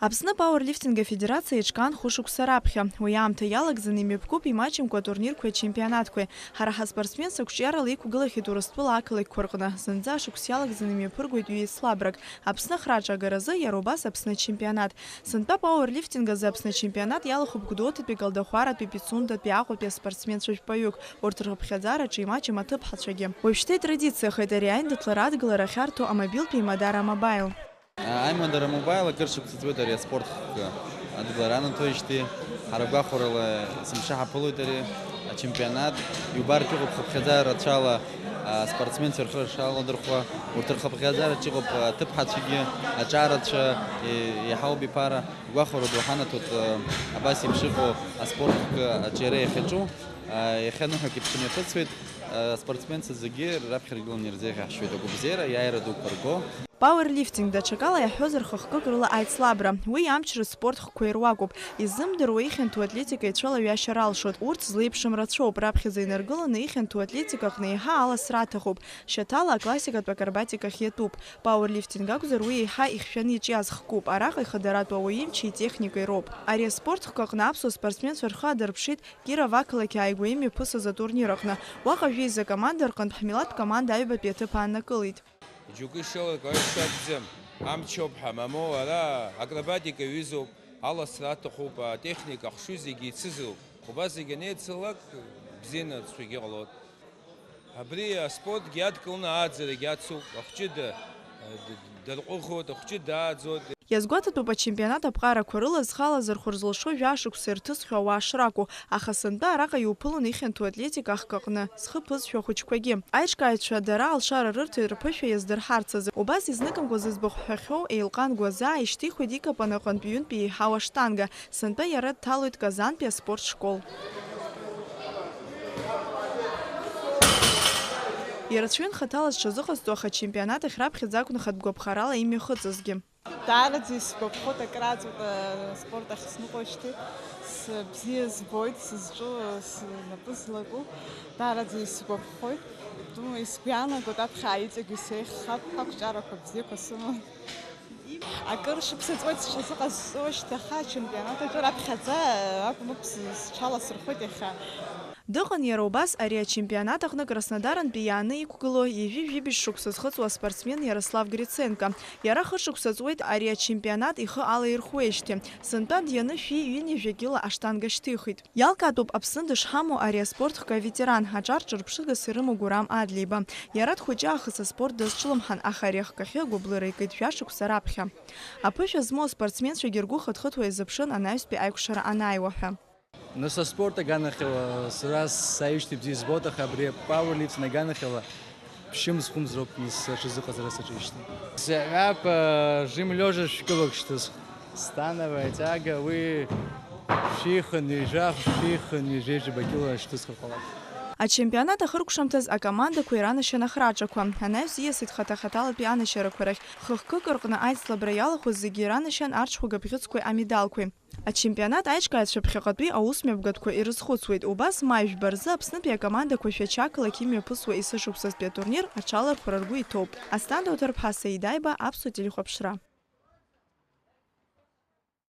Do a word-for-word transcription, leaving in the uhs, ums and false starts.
Аԥсны пауерлифтинг афедерациа еиҿкаан хәышықәса раԥхьа. Уи аамҭа иалагӡаны имҩаԥгоуп имаҷымкәа атурнирқәеи ачемпионатқәеи. Ҳара ҳаспортсменцәа қәҿиарала иқәгылахьеит Урыстәыла ақалақьқәа рҟны. Зынӡа ашықәс иалагӡаны имҩаԥыргоит ҩеицлабрак. Аԥсны ахраҿы агаразы, иара убас Аԥсны ачемпионат. Сынтәа пауерлифтинг азы Аԥсны ачемпионат иалахәуп Гәдоуҭатәи, Галдахәаратәи, Пицундатәи, Аҟәатәи аспортсменцәа жәпаҩык. Урҭ рхыԥхьаӡараҿы имаҷым аҭыԥҳацәагьы. Уажәшьҭа итрадициахеит ари аиндаҭлара адгылара ахьарҭо амобилтәи Имадара Мобаил. Аимадара Мобаил акыр шықәса ҵуеит ари аспорт хкы адгылара анаҭоижьҭеи. Ҳара гәахәарыла есымша ҳаԥылоит ари ачемпионат. Иубартә иҟоуп хыԥхьаӡара рацәала аспортсменцәа рхы шаладырхәуа, урҭ рхыԥхьаӡараҿ иҟоуп аҭыԥҳацәагьы, аҿарацәа, е-, еиҳауп иԥара. Гәахәара ду ҳанаҭоит, э, абас еиԥш иҟоу аспорт хкы аҿиара иахьаҿу, э, иахьа ныҳәак еиԥш имҩаԥысуеит, э, аспортсменцәа зегьы раԥхьа ргыланы ирзеиӷьаҳшьоит агәабзиара, иааира дуқәа рго. Пауерлифтинг, даҽакала иаҳҳәозар, хы-хкык рыла аицлабра. Уи амчра спорт хкқәа ируакуп. Изымдыруа ихьанҭоу атлетика ицәалаҩашьар алшоит. Урҭ злеиԥшым рацәоуп. Раԥхьаӡа инаргыланы ихьанҭоу атлетика аҟны еиҳа аласра аҭахуп. Шьаҭала аклассикатә акробатикахь иатәуп. Пауерлифтинг акәзар, уи еиҳа ихьшәаны иҿиаз хкуп. Араҟа ихадаратәу ауаҩы имчи итехникеи роуп. Ари аспорт хкы аҟны аԥсуа спортсменцәа рхы адырԥшит Киров ақалақь ааигәа имҩаԥысыз атурнир аҟны. Уаҟа жәеиза команда рҟынтә ҳмилаҭтә команда аҩбатәи аҭыԥ ааннакылеит. Џьоукы ишеилыркаауа ишакәӡам, амч ауп ҳәа, мамоу, ара акробатика ҩызоуп, аласра аҭахуп, атехника ахшыҩ зегьы еицызроуп. Убас зегьы анеицылак, бзианы ацәгьагьы ҟалоит. Абри аспортгьы иадкыланы ааӡарагьы ацуп, ахәҷы да-, д-, дарҟәыӷоит, ахәҷы дааӡоит. Иазгәаҭатәуп ачемпионат аԥҟарақәа рыла зхы алазырхәыр зылшо жәа-шықәса ирҭысхьоу ауаа шракәу, аха сынтәа араҟа иуԥылон ихьанҭоу атлетика ахк аҟны зхы ԥызшәо ахәыҷқәагьы. Аиҿкааҩцәа дара алшара рырҭеит рԥышәа иаздырҳарц азы. Убас изныкымкәа зыӡбахә ҳәахьоу Еилҟан Гәазаа ишьҭихуеит икапан аҟынтә ҩынтә еиҳау аштанга. Сынтәа иара дҭалоит Казантәи аспорт школ. Ирацәаҩын хаҭала зҽазыҟазҵо, аха ачемпионат ахь раԥхьаӡа акәын хатә гәаԥхарала имҩахыҵызгьы. Даараӡа исгәаԥхоит, акрааҵуеит, аспорт ахь сныҟәоижьҭеи. Сыбзиа збоит, сызҿу, снапы злаку. Даараӡа исгәаԥхоит. Думаю, сгәы иаанагоит, аԥхьа иҵегьы сеиӷьхап, ақәҿиарақәа бзиақәа сымоуп. Акыр шықәса ҵуеит сҽазыҟазҵо, шьҭахьҟа ачемпионат аҿы раԥхьаӡа акәын, сҽаласырхәит иахьа. Дыҟан иара убас ари ачемпионат аҟны Краснодарантәи иааны иқәгылоу ҩажәи жәибжь шықәса зхыҵуа аспортсмен Иарослав Гриценко. Иара хышықәса ҵуеит ари ачемпионат ихы алаирхәуеижьҭеи. Сынтәа дианы шәи ҩынҩажәа кьыла аштанга шьҭихит. Иалкаатәуп Аԥсны дышҳамоу ари аспорт хкы аветеран, аҿар ҿырԥшыгас ирымоу Гурам Адлеиба. Иара дхәыҷы аахыс аспорт дазҿлымҳан, аха ари ахкахьы агәыблыра икит жәа-шықәса раԥхьа. Аԥышәа змоу аспортсменцәагьы ргәы хыҭхыҭуа иазыԥшын анаҩстәи аиқәшара анааиуа ҳәа. Нас аспорт аганахьала сара саижьҭеи бзиа избоит, аха абри апауерлифтинг аганахьала ԥшьымз хәымз роуп нас саҽазыҟазара саҿижьҭеи. Сҳәап, э, жим лежа шәкьылак шьҭысх. Становая тяга, уи шәихын ҩажәа, шәихын ҩажәа ҩажәаба кьыла шьҭысхыр ҟалап. Ачемпионат ахыркәшамҭаз акомандақәа иранашьан ахраҿақәа. Анаҩс ииасит хаҭа-хаҭалатәи анашьарақәа рахь. Хы-хкык рҟны аицлабра иалахәыз зегьы иранашьан арҽхәага бӷьыцқәеи амедалқәеи. Ачемпионат аиҿкааҩцәа ԥхьаҟатәи аусмҩаԥгатәқәа ирызхәыцуеит. Убас маи жәба рзы Аԥснытәи акомандақәа Шәача ақалақь имҩаԥысуа есышықәсазтәи атурнир аҽалархәра ргәы иҭоуп. Асҭанда Уҭарԥҳа, Саида Аиба, Аԥсуа телехәаԥшра.